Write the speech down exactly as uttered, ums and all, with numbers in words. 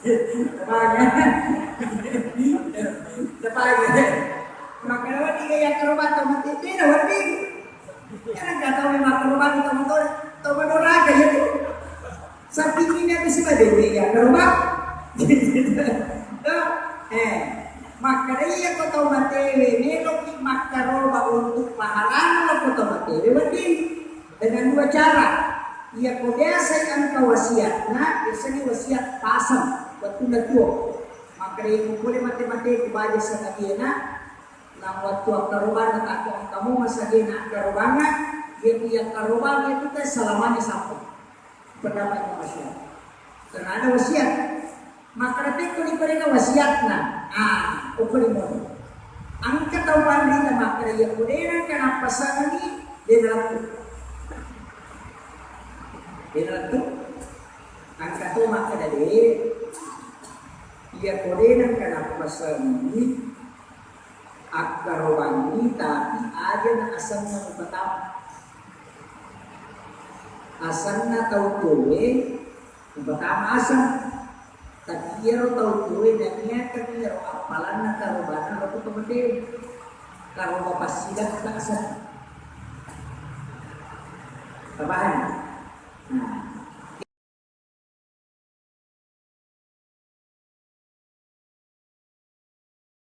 Tapaga. Tapaga. Makkeda wedding iya akkarobang tau mate, de' nawedding. Iya, engka tau memang akkarobang tau mate, tau madoraka iya tu. Sapi ini habis pada iya akkarobang. Eh, makkeda iya ko tau matewe meloki makkarobang untuk pahalana ko tau matewe wedding. Dengan dua cara. Iya ko biasa engka wasiatna, biasanya wasiat pasang, wettunna tuo. Makkeda iya ko pole mate-mate ku baja sangadina, na wettu akkarobanna takko engka mo masagena akkarobanna, iya ku iya akkarobang itu teh salamanya sampai. Pendapat Imam Syafi'i. Karena ada wasiat. Makkeda pekko riparenga wasiatna. Ah, okko ri moto. Engka tau panrita makkeda iya ko de' nengka nappasengi, de' nalettu. De' nalettu. Engka to makkeda de'. Iya ko de' nengka nappasengi, akkarobangi, tapi aja na asenna mupatama. Asenna tau tuoe, mupatama aseng. Tapi iyaro tau tuoe naniakan iyaro appalanna karobana loko to mate. Karoba passidatta aseng. Tapahang? Nah,